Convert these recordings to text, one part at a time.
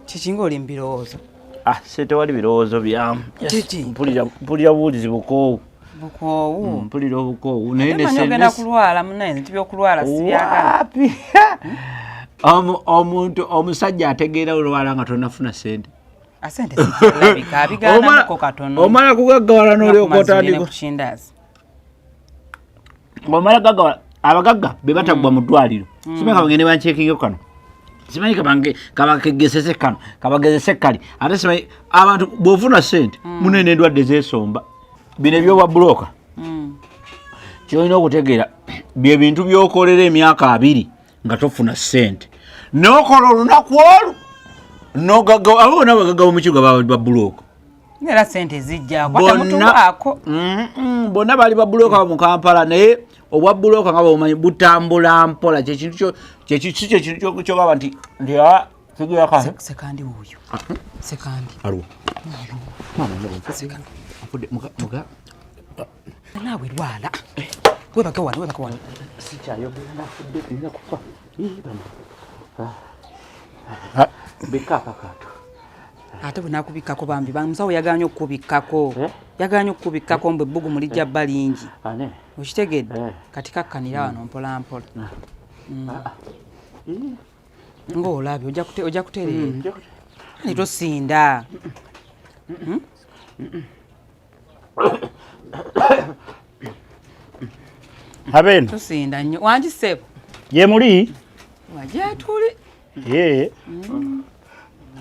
Kiki ng'oli mu birowoozo? Ah, se tewali birowoozo byamu. Kiki? Mpulira mpulira buwulizi bukoowu. Bukoowu. Mpulira obukoowu naye Naye ne ogenda kulwala munaye nti byokulwala sibyagala. Wapi? Omuntu omusajja ategeera olwala nga tonafuna sente. Asente zijjalabika abigaanamuko katono. Omala kugaggawala n'olyoka otandika. Kukindazi. Omala gaggawala abagagga be bataggwa mu ddwaliro. Simanyi kabagende banceekingeko kano. Simanyi kabange kabakegesese kano kabagezese kali ate simanyi abantu bw'ofuna sente munene endwadde zeesomba. Bino ebyobwa bulooka kyolina okutegeera bye bintu by'okolera emyaka 20 nga tofuna sente n'okola olunaku olwo n'ogaggawa. Abo bonna abagagga b'omu kibuga baba ba bulooka. Era sente zijja kwata mutuwaako. Bonna bali ba bulooka mu Kampala naye obwa bulooka nga bw'omanyi butambula mpola. Kyekintu kyo si kyekintu kyogamba nti nti kigira ka Sekandi wuuyo. Sekandi. Aliwo. Sekandi. Naawe lwala. Webake wano, webake wano. Sikyayogera nafudde nina kufa. Bikka akakato. Ate bwe nakubikkako bambi bamusawo yagaanye okukubikkako. Yagaanye okukubikkako mbu ebbugumu lijja bba lingi. Okitegedde? Kati kakkanira wano mpola mpola. Ng'olabye ojja kutereera. Ani tosinda. Abeno. Tosinda nnyo. Wangi ssebo. Ye muli? Wajja tuli. Ye.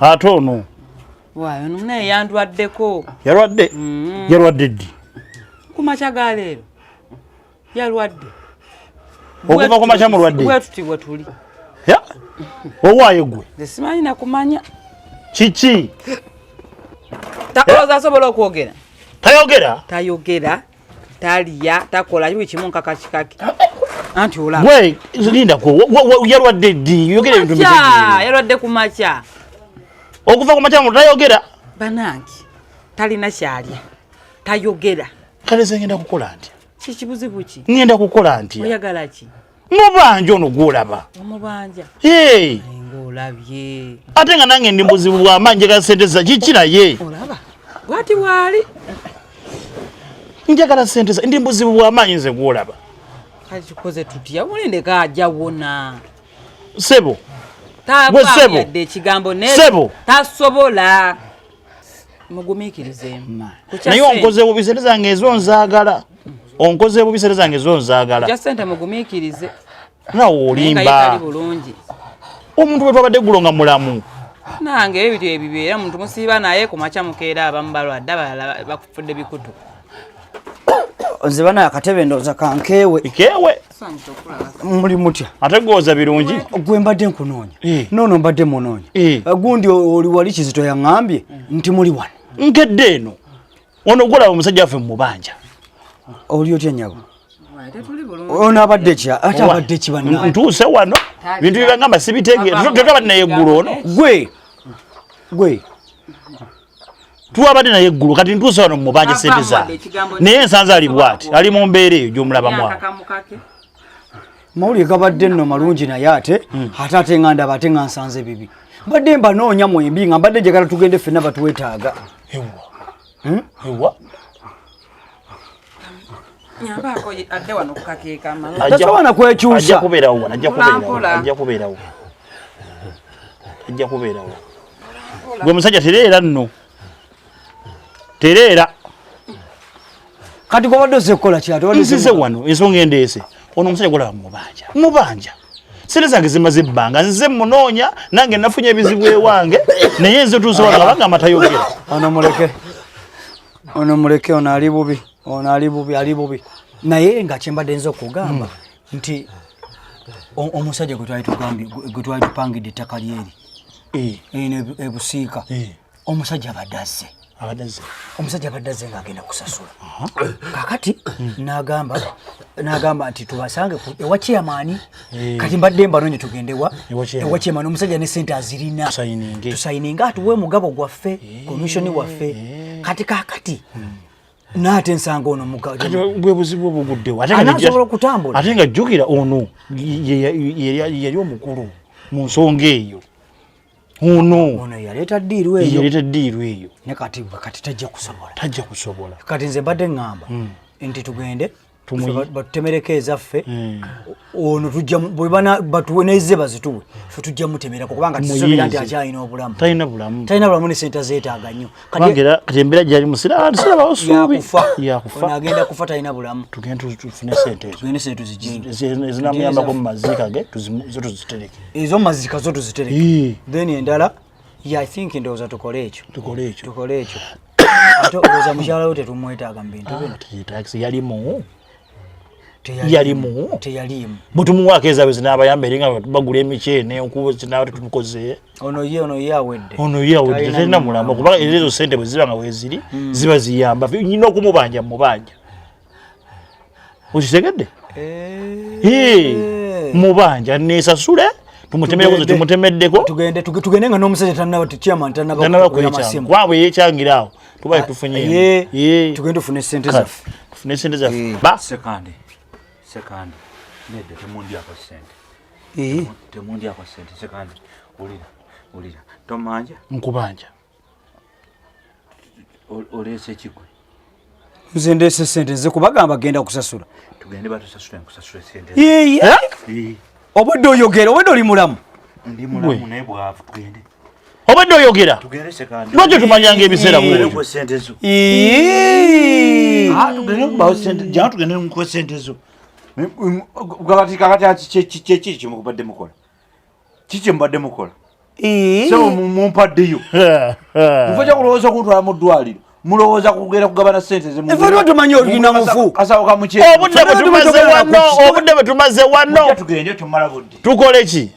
Ate ono. Waayo ono naye yandwaddeko. Yalwadde? Yalwadde ddi? Ku makya ga leero. Yalwadde. Okuva ku makya mulwadde? Bwe tuti bwe tuli. Ya. Owaayo gwe. Nze simanyi na kumanya. Kiki? Olowooza asobola okwogera? Tayogera? Tayogera, talya, takola buli kimu nkakakikaki. Anti olaba. Gwe linda ko yalwadde ddi? Yogera ebintu bitegeere. Yalwadde ku makya. Okuva ku makya mu tayogera? Banange talina kyalya. Tayogera. Kale nze ngenda kukola ntya? Kiki buzibu ki? Ngenda kukola ntya? Oyagala ki? Mubanja ono gw'olaba. Omubanja? Hey. Ng'olabye. Ate nga nange ndi buzibu bw'amaanyi njagala sente za kiki naye. Olaba? Bw'ati bw'ali. Njagala sente za ndi buzibu bw'amaanyi nze gw'olaba. Kale tukoze tutya? Mulindeko ajja wona. Ssebo. Gwe ssebo. Yadde ekigambo ne. Ssebo. Tasobola. Mugumiikirizeemu. Naye onkoze bubi sente zange ezo nzaagala. Onkoze bubi sente zange ezo nzaagala. Ja sente mugumiikirize. Nawe olimba. Omuntu bwe twabadde eggulo nga mulamu. Nange ebyo ebibeera muntu musiiba naye ku makya mukeera abamu balwadde abalala bakufudde bikutu. Nze bana akatebe ndowooza kankeewe. Keewe. Muli mutya? Ate gooza birungi. Gwe mbadde nkunoonya. Noono mbadde munoonya. Gundi oli wali Kizito yaŋŋambye nti muli wano. Nkedde eno. Ono gwolaba omusajja waffe mubanja. Oli otya nnyabo? Ono abadde ki? Ate abadde ki bannange? Ntuuse wano. Bintu bye bangamba sibitegeera. Tetwabadde naye eggulo ono. Gwe. Gwe. Twabadde naye eggulo kati ntuuse wano mubanja sente zange. Naye nsanze ali bw'ati. Ali mu mbeera eyo gy'omulabamu awo. Mawulire gabadde nno malungi naye ate ate ate nga ndaba ate nga nsanze bibi. Mbadde mbanoonya mwembi nga mbadde njagala tugende ffenna batwetaaga. Ewa. Ewa. Nyambaako adde wano ku kakeeka amala. Tasobola na kwekyusa. Ajja kubeerawo wano, ajja kubeerawo, ajja kubeerawo. Ajja kubeerawo. Gwe musajja tereera nno. Tereera. Kati gw'obadde ozze kukola ki ate? Nzize wano ensonga endeese. Ono omusajja gw'olaba mubanja. Mubanja. Sente zange zimaze ebbanga nze munoonya nange nafunye ebizibu ewange naye nze tuuse wano abanga amatayogera. Ono muleke. Ono muleke ono ali bubi. Ono ali bubi ali bubi. Naye nga kye mbadde nze okugamba nti omusajja gwe twali tugambye gwe twali tupangidde ettaka lyeri. Eno ebusiika. Omusajja abadde azze. Omusajja abadde azze ng'agenda kusasula. Kaakati n'agamba nti tubasange ewa chairman. Kati mbadde mbanoonye tugende ewa chairman. Omusajja ne ssente azirina. Tusayininge atuwe omugabo gwaffe, commission waffe. Kati kaakati n'ate nsanga ono bwe buzibu obuguddewo. Anasobola okutambula. Ate nga jjukira ono yali omukulu mu nsonga eyo. Ono Ono yaleeta ddiiru eyo. Yaleeta ddiiru eyo. Ne kati tajja kusobola. Tajja kusobola. Kati nze mbadde ŋŋamba nti tugende batutemereko ezaffe. Ono tujja batuwe nezze bazituwe, ffe tujja mutemerako kubanga tusuubira nti akyalina obulamu. Talina bulamu. Talina bulamu ne sente zeetaaga nnyo. Kubanga kati embeera gyali musirabawo ssuubi. Yakufa. Ono agenda kufa, talina bulamu. Tugende tufune sente ezo. Tugende sente tuzigyeyo. Ezinamuyambako mu maziika ge zo tuzitereke. Ezo mu maziika zo tuzitereke. Then endala, yeah, I think ndowooza tukole ekyo. Tukole ekyo. Tukole ekyo. Ate olowooza mukyala we tetumwetaaga mu bintu bino? Yalimu. Yalimu. Teyaliimu. Bwe ezaabwe zinaabayamba eri nga bagula emiceene enkubo zinaaba tetukoze. Ono ye awedde. Ono ye awedde, talina mulambo kubanga era ezo sente bwe ziba nga weeziri ziba ziyamba. Nyina okumubanja mubanja. Okitegedde? Mubanja neesasule tumutemereko tumutemeddeko. Tugende nga n'omusajja tannaba, chairman tannaba kwekyangira. Kuba bwe yeekyangira awo tuba tufunye. Tugende tufune sente zaffe. Tufune sente zaffe. Ba Sekandi. Sekandi. Nedda, temundyako sente. Temundyako sente Sekandi. Wulira, wulira. Tomanja? Nkubanja. Oleese kigwe. Nze ndeese sente, nze kubagamba genda kusasula. Tugende batusasule, nkusasule sente. Obwedde oyogera, obwedde oli mulamu. Ndi mulamu naye bwavu, tugende. Obwedde oyogera. Tugende Sekandi. Lwaki tumanyanga ebiseera bw'ebyo? Sente zo. Tugende kubawo sente, jangu tugende nkuwe sente zo. Kakati kiki kyemubadde mukola? Kiki kyemubadde mukola? So mumpaddeyo. Mufo kya kulowooza okuntwala mu ddwaliro, mulowooza kugenda kugabana sente ze. Ife lwa tumanyi olina mufu. Kasawo ka mukyere. Obudde bwe tumaze wano, obudde bwe tumaze wano. Tugende tumala budde. Tukole ki?